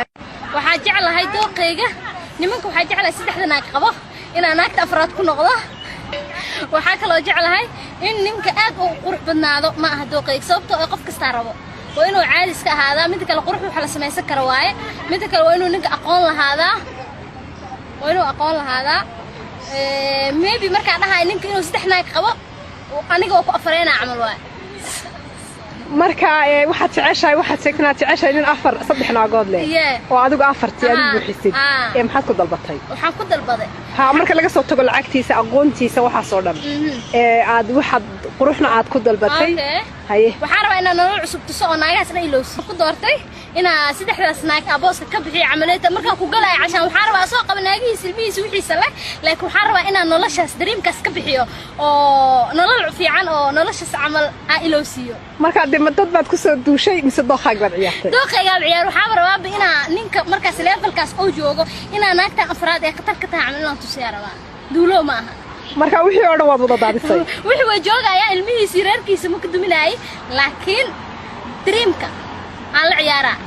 Waxaa jeclahay dooqayga nimanka, waxaa jeclahay saddexda naag qabo inaan naagta afraad ku noqdo. Waxaa kaloo jeclahay in ninka aad u qurux badnaado. Ma aha dooqayga, sababtoo ay qof kastaa rabo. Waa inuu caadi iska ahaadaa. Midda kale, qurux waxa la samaysan kara waaye. Midda kale, waa inuu ninka aqoon lahaadaa, waa inuu aqoon lahaadaa. Maybe markaa dhahay ninka inuu saddex naag qabo, aniga oo ku afareynaa camal waaye. Marka waxaad jeceshahay, waxaad sheegtay inaad jeceshahay nin afar, saddex naagood leh oo adigu afartii aad u buuxisid. Ee maxaad ku dalbatay? Waxaan ku dalbaday Ha, marka laga soo tago lacagtiisa, aqoontiisa, waxaasoo dhan ee aad waxaad quruxna aad ku dalbatay. Haye. Waxaan rabaa inaan nolol cusub tuso oo naagahaas dhan ilowsi. Ku doortay inaa saddexdaas naag abooska ka bixiyo camaleeta markaan ku galaya cashaan. Waxaan rabaa soo qaba naagihiisa, ilmihiisa, wixiisa leh, laakiin waxaan rabaa inaan noloshaas dareemkaas ka bixiyo oo nolol fiican oo noloshaas camal aan ilowsiiyo. Marka dee ma dad baad kusoo duushay mise dooqaag baad ciyaartay? Dooqaygaa ciyaar. Waxaaba rabaaba inaa ninka markaas levelkaas oo joogo inaa naagtan afraad ee khatar ka tahay camal inaan tusiyaa rabaa. Duulo ma aha. Marka wixii oo dhan waad wada daadisay. Wixii waa joogayaa, ilmihiisii, reerkiisa ma ka duminaayay, laakiin dreamka aan la ciyaaraa.